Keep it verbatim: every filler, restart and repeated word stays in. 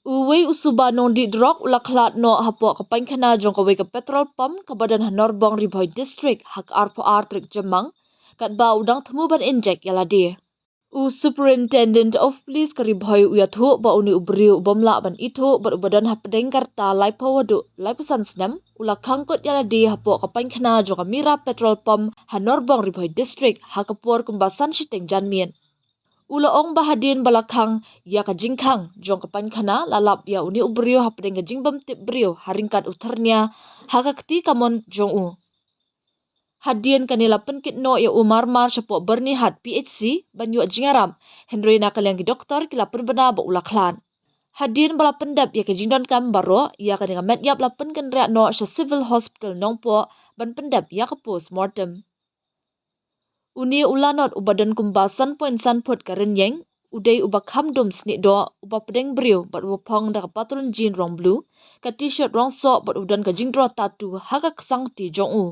Uwei u suba nongdih drok u la khlad noh hapoh ka painkhana jong kawei ka petrol pump kaba don ha Norbong, Ri Bhoi District, ha ka arphew ar tarik Jymmang, katba u dang thmu ban injek ïa lade. U Superintendent of Police ka Ri Bhoi u ïathuh ba une u briew u bym lah ban ithuh bad uba don hapdeng ka rta laiphew haduh laiphew san snem, u la khang kut ïa lade hapoh ka painkhana jong ka Mira Petrol Pump ha Norbong, Ri Bhoi District, ha ka por kumba san shiteng janmiet. U la ong ba hadien ba la khang ïa ka jingkhang jong ka painkhana, la lap ïa une u briew hapdeng ka jingbymtip briew ha ryngkat u thyrnia ha ka kti kamon jong u. Hadien kane la pynkit noh ïa u marmar shapoh Byrnihat P H C ban ïoh jingïarap, hynrei na ka liang ki doktor ki la pynbna ba u la khlad. Hadien ba la pyndep ïa ka jingdonkam baroh, ïa kane ka met ïap la pynkynriah noh sha Civil Hospital Nongpoh ban pyndep ïa ka postmortem. Une u lanot uba don kumba san point san phut ka rynïeng, u dei uba kham dum snieh doh, uba pdeng briew bad uba phong da ka patlun jean rong blue, ka t-shirt rong soh bad u don ka jingdro tattoo ha ka ksangkti jong u.